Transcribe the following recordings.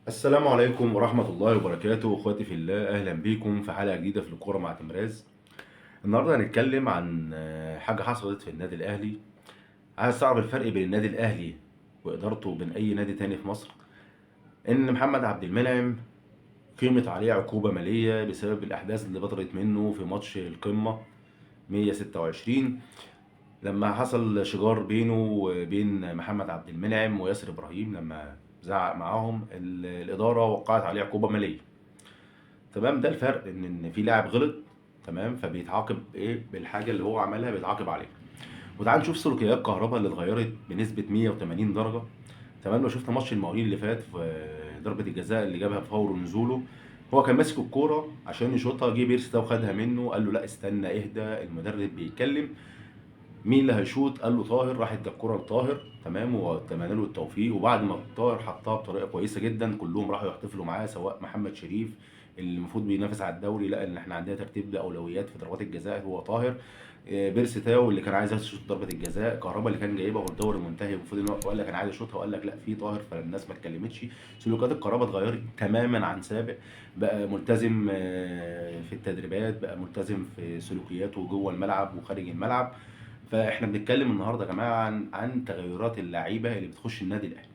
السلام عليكم ورحمة الله وبركاته، اخواتي في الله، اهلا بيكم في حلقة جديدة في الكورة مع تمراز. النهاردة هنتكلم عن حاجة حصلت في النادي الاهلي. عايز تعرف الفرق بين النادي الاهلي وادارته وبين اي نادي تاني في مصر؟ ان محمد عبد المنعم قيمت عليه عقوبة مالية بسبب الاحداث اللي بدرت منه في ماتش القمة 126، لما حصل شجار بينه وبين محمد عبد المنعم وياسر ابراهيم، لما زعق معاهم الادارة وقعت عليه عقوبه ماليه. تمام، ده الفرق، ان في لاعب غلط، تمام، فبيتعاقب ايه بالحاجة اللي هو عملها، بيتعاقب عليها. وتعال نشوف سلوكيات كهربا اللي اتغيرت بنسبة 180 درجه. تمام، لو شفنا ماتش المقاولين اللي فات في ضربه الجزاء اللي جابها فور نزوله، هو كان ماسك الكورة عشان يشوطها، جه بيرسي ده وخدها منه، قال له لا استنى اهدى، المدرب بيتكلم، مين اللي هيشوط؟ قال له طاهر، راح ادى الكورة لطاهر، تمام، واتمنى له التوفيق. وبعد ما طاهر حطها بطريقة كويسة جدا، كلهم راحوا يحتفلوا معاه، سواء محمد شريف اللي المفروض بينافس على الدوري، لا ان احنا عندنا ترتيب لاولويات في ضربات الجزاء هو طاهر، بيرسي تاو اللي كان عايز يشوط ضربه الجزاء، كهربا اللي كان جايبها والدوري منتهي المفروض ان هو قال لك انا عايز اشوطها، وقال لك لا في طاهر، فالناس ما اتكلمتش. سلوكات الكهربا اتغيرت تماما عن سابق، بقى ملتزم في التدريبات، بقى ملتزم في سلوكياته جوه الملعب وخارج الملعب. فاحنا بنتكلم النهارده يا جماعة عن تغيرات اللعيبة اللي بتخش النادي الاهلي.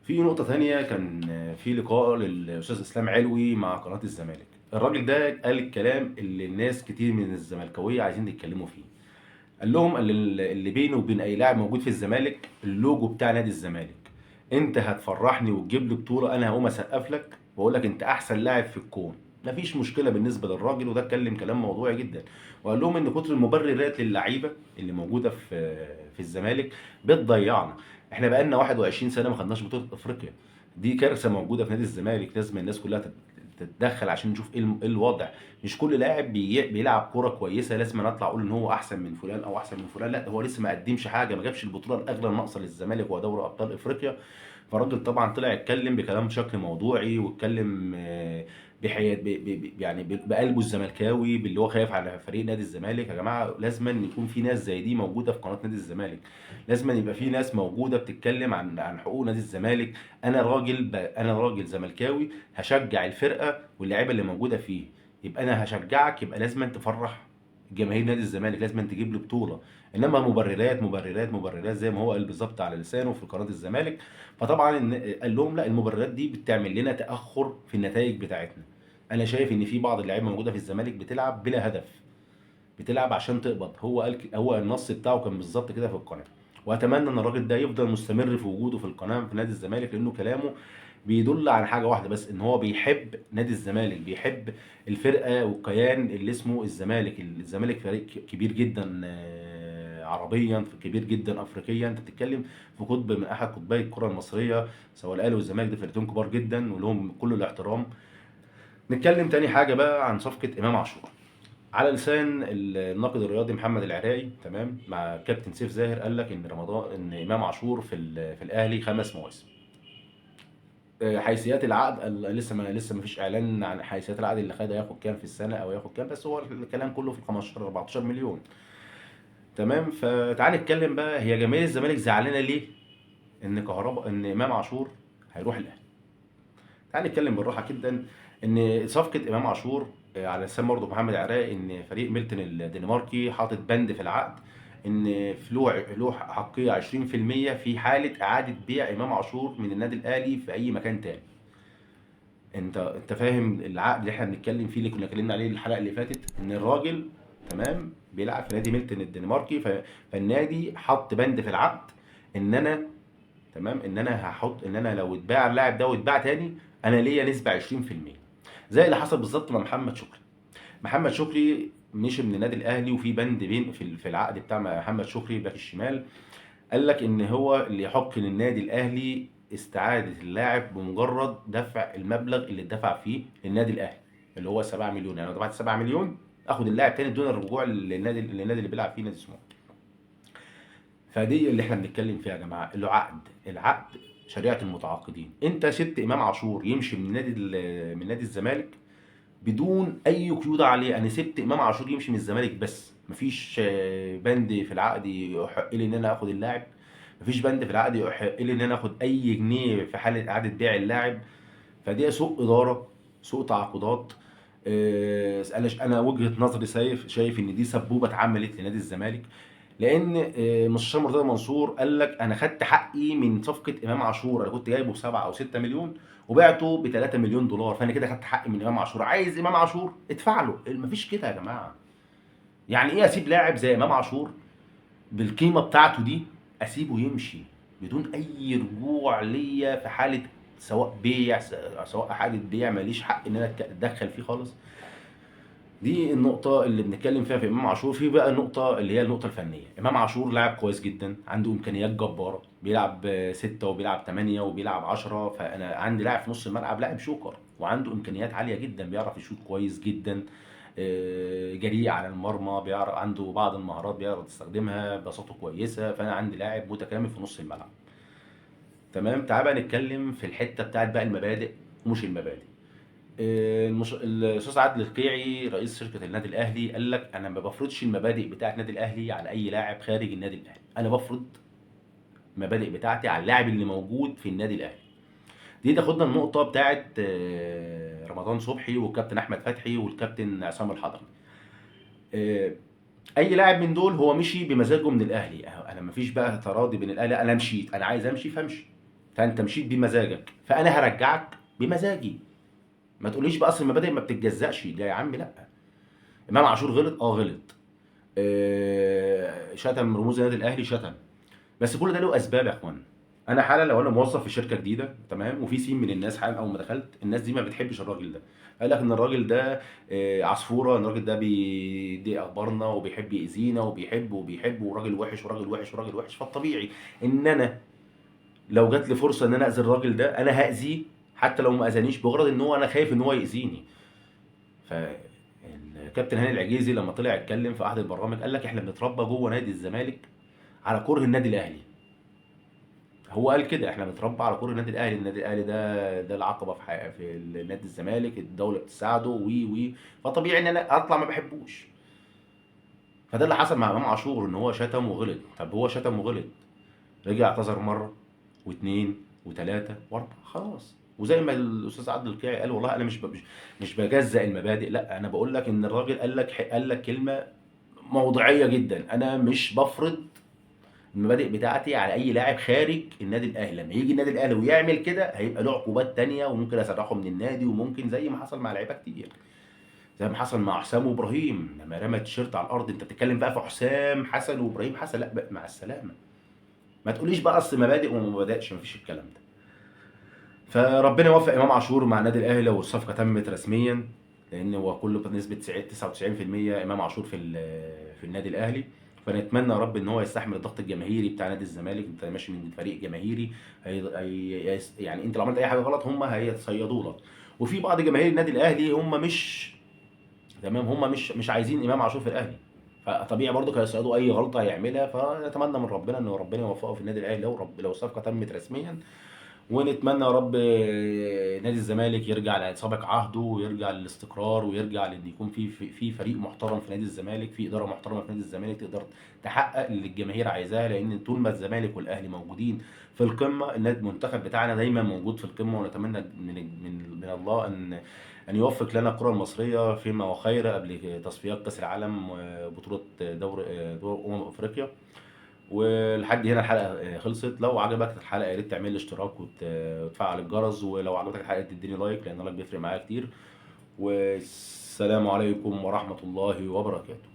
في نقطة ثانية، كان في لقاء للاستاذ اسلام علوي مع قناة الزمالك. الراجل ده قال الكلام اللي الناس كتير من الزملكاويه عايزين يتكلموا فيه. قال لهم اللي بينه وبين اي لاعب موجود في الزمالك اللوجو بتاع نادي الزمالك، انت هتفرحني وتجيب لي بطوله، انا هقوم اسقف لك واقول لك انت احسن لاعب في الكون، مفيش مشكلة بالنسبة للراجل. وده اتكلم كلام موضوعي جدا، وقال لهم ان كتر المبررات للعيبة اللي موجودة في الزمالك بتضيعنا. احنا بقالنا 21 سنة ما خدناش بطوله افريقيا، دي كارثة موجودة في نادي الزمالك، لازم الناس كلها تتدخل عشان نشوف ايه الوضع. مش كل لاعب بيلعب كورة كويسة لازم انا اطلع اقول ان هو احسن من فلان او احسن من فلان، لا ده هو لسه ما قدمش حاجة، ما جابش البطولة الاغلى الناقصة للزمالك وهو دوري ابطال افريقيا. فالراجل طبعا طلع اتكلم بكلام بشكل موضوعي، واتكلم بحياد يعني بقلبه الزملكاوي، باللي هو خايف على فريق نادي الزمالك. يا جماعة لازم أن يكون في ناس زي دي موجودة في قناة نادي الزمالك، لازم أن يبقى في ناس موجودة بتتكلم عن حقوق نادي الزمالك. انا راجل زملكاوي، هشجع الفرقة واللعيبة اللي موجودة فيه، يبقى انا هشجعك، يبقى لازم أن تفرح جماهير نادي الزمالك، لازم أن تجيب له بطوله. انما مبررات مبررات مبررات زي ما هو قال بالظبط على لسانه في قناة الزمالك. فطبعا قال لهم لا، المبررات دي بتعمل لنا تاخر في النتائج بتاعتنا. انا شايف ان في بعض اللعيبة موجودة في الزمالك بتلعب بلا هدف، بتلعب عشان تقبض. هو قال هو النص بتاعه كان بالظبط كده في القناة. واتمنى ان الراجل ده يفضل مستمر في وجوده في القناة في نادي الزمالك، لانه كلامه بيدل على حاجة واحدة بس، ان هو بيحب نادي الزمالك، بيحب الفرقة والكيان اللي اسمه الزمالك. الزمالك فريق كبير جدا، عربيا، كبير جدا افريقيا. انت بتتكلم في قطب من احد قطبي الكره المصرية، سواء الاهلي والزمالك، ده فرقتين كبار جدا ولهم كل الاحترام. نتكلم تاني حاجة بقى عن صفقة امام عاشور. على لسان الناقد الرياضي محمد العراقي، تمام، مع كابتن سيف زاهر، قال لك ان امام عاشور في الاهلي 5 مواسم. حيثيات العقد لسه ما فيش اعلان عن حيثيات العقد اللي خدها، ياخد كام في السنة او ياخد كام، بس هو الكلام كله في 15 14 مليون. تمام، فتعال نتكلم بقى، هي جماهير الزمالك زعلانة ليه ان امام عاشور هيروح الاهلي؟ تعال نتكلم بالراحة جدا. ان صفقة امام عاشور، على لسان برضه محمد عراقي، ان فريق ميلتون الدنماركي حاطط بند في العقد ان له حقية 20% في حاله اعاده بيع امام عاشور من النادي الاهلي في اي مكان تاني. انت فاهم العقد اللي احنا بنتكلم فيه اللي كنا اتكلمنا عليه الحلقة اللي فاتت، ان الراجل تمام بيلعب في نادي ميلتون الدنماركي، فالنادي حط بند في العقد ان انا تمام، ان انا هحط ان انا لو اتباع اللاعب ده واتباع تاني انا ليا نسبه 20%، زي اللي حصل بالظبط مع محمد شكري. محمد شكري مشي من النادي الاهلي، وفي بند بين في العقد بتاع محمد شكري باك الشمال، قال لك ان هو اللي يحق للنادي الاهلي استعاده اللاعب بمجرد دفع المبلغ اللي اتدفع فيه للنادي الاهلي اللي هو 7 مليون. يعني لو دفعت 7 مليون اخد اللاعب تاني دون الرجوع للنادي اللي بيلعب فيه نادي سموحه. فدي اللي احنا بنتكلم فيها يا جماعة، العقد شريعة المتعاقدين. انت سبت امام عاشور يمشي من نادي الزمالك بدون اي قيود عليه. انا سبت امام عاشور يمشي من الزمالك بس مفيش بند في العقد يحق لي ان انا اخد اللاعب، مفيش بند في العقد يحق لي ان انا اخد اي جنيه في حاله اعاده بيع اللاعب. فدي سوء ادارة، سوء تعاقدات. انا وجهه نظري شايف ان دي سبوبه اتعملت لنادي الزمالك، لان مستشار مرتضى منصور قال لك انا خدت حقي من صفقة امام عاشور، انا كنت جايبه ب 7 او 6 مليون وبعته ب 3 مليون دولار، فانا كده خدت حقي من امام عاشور. عايز امام عاشور ادفع له. مفيش كده يا جماعة. يعني ايه اسيب لاعب زي امام عاشور بالقيمة بتاعته دي، اسيبه يمشي بدون اي رجوع ليا في حاله سواء بيع سواء حاله بيع، ماليش حق ان انا اتدخل فيه خالص. دي النقطة اللي بنتكلم فيها في إمام عاشور. في بقى النقطة اللي هي النقطة الفنية. إمام عاشور لاعب كويس جدا، عنده إمكانيات جبارة، بيلعب 6 وبيلعب 8 وبيلعب 10، فأنا عندي لاعب في نص الملعب لاعب شوكر وعنده إمكانيات عالية جدا، بيعرف يشوط كويس جدا، جريء على المرمى، بيعرف عنده بعض المهارات بيعرف يستخدمها، بساطته كويسة، فأنا عندي لاعب متكامل في نص الملعب. تمام. تعال بقى نتكلم في الحتة بتاعت بقى المبادئ ومش المبادئ. الاستاذ عادل القيعي رئيس شركة النادي الاهلي قال لك انا ما بفرضش المبادئ بتاعه النادي الاهلي على اي لاعب خارج النادي الاهلي، انا بفرض المبادئ بتاعتي على اللاعب اللي موجود في النادي الاهلي. دي تاخدنا النقطة بتاعه رمضان صبحي والكابتن احمد فتحي والكابتن عصام الحضري. اي لاعب من دول هو مشي بمزاجه من الاهلي، انا ما فيش بقى تراضي بين الاهلي، انا مشيت، انا عايز امشي فامشي، فانت مشيت بمزاجك فانا هرجعك بمزاجي. ما تقوليش بقى اصل المبادئ ما بتتجزأش، لا يا عم لا. امام عاشور غلط، غلط، شتم رموز النادي الاهلي، شتم، بس كل ده له اسباب يا اخوان. انا حالا لو انا موظف في شركة جديدة، تمام، وفي سين من الناس حالا اول ما دخلت الناس دي ما بتحبش الراجل ده، قال لك ان الراجل ده عصفوره، ان الراجل ده بيدي اخبارنا وبيحب يأذينا وبيحب وبيحب وراجل وحش وراجل وحش وراجل وحش. فالطبيعي ان انا لو جات لي فرصة ان انا اذي الراجل ده انا هاذيه حتى لو ما اذانيش، بغرض ان هو انا خايف ان هو ياذيني. فالكابتن هاني العجيزي لما طلع اتكلم في احد البرامج قال لك احنا بنتربى جوه نادي الزمالك على كره النادي الاهلي. هو قال كده، احنا بنتربى على كره النادي الاهلي، النادي الاهلي ده العقبة في نادي الزمالك، الدولة بتساعده وي وي، فطبيعي ان انا اطلع ما بحبوش. فده اللي حصل مع امام عاشور، ان هو شتم وغلط. طب هو شتم وغلط، رجع اعتذر مرة واثنين وثلاثة واربعة، خلاص. وزي ما الاستاذ عادل القيعي قال والله انا مش بجزأ المبادئ، لا انا بقول لك ان الراجل قال لك كلمة موضوعية جدا، انا مش بفرض المبادئ بتاعتي على اي لاعب خارج النادي الاهلي، لما يجي النادي الاهلي ويعمل كده هيبقى له عقوبات تانية وممكن اسرحه من النادي، وممكن زي ما حصل مع لعيبة كتير، زي ما حصل مع حسام وابراهيم لما رمى التيشيرت على الارض. انت بتتكلم بقى في حسام حسن وابراهيم حسن، لا بقى مع السلامة، ما تقوليش بقى اصل مبادئ وما مبادئش، مفيش الكلام ده. فربنا يوفق امام عاشور مع النادي الاهلي لو الصفقة تمت رسميا، لان هو كله بنسبة 99% امام عاشور في النادي الاهلي. فنتمنى يا رب ان هو يستحمل الضغط الجماهيري بتاع نادي الزمالك. انت ماشي من فريق جماهيري، يعني انت لو عملت اي حاجة غلط هم هيتصيدوا لك. وفي بعض جماهير النادي الاهلي هم مش تمام، هم مش عايزين امام عاشور في الاهلي، فطبيعي برضك هيصيدوا اي غلطه هيعملها. فنتمنى من ربنا ان ربنا يوفقه في النادي الاهلي لو الصفقة تمت رسميا. ونتمنى يا رب نادي الزمالك يرجع لسابق عهده ويرجع للاستقرار ويرجع لان يكون في فريق محترم في نادي الزمالك، في ادارة محترمه في نادي الزمالك تقدر تحقق اللي الجماهير عايزاه. لان طول ما الزمالك والاهلي موجودين في القمه، النادي المنتخب بتاعنا دايما موجود في القمه. ونتمنى من الله ان يوفق لنا الكره المصرية فيما هو خير قبل تصفيات كاس العالم وبطولة دوري افريقيا. ولحد هنا الحلقة خلصت. لو عجبك الحلقة يا ريت تعمل لي اشتراك وتفعل الجرس، ولو عجبتك الحلقة تديني لايك لان ال like بيفرق معايا كتير. والسلام عليكم ورحمة الله وبركاته.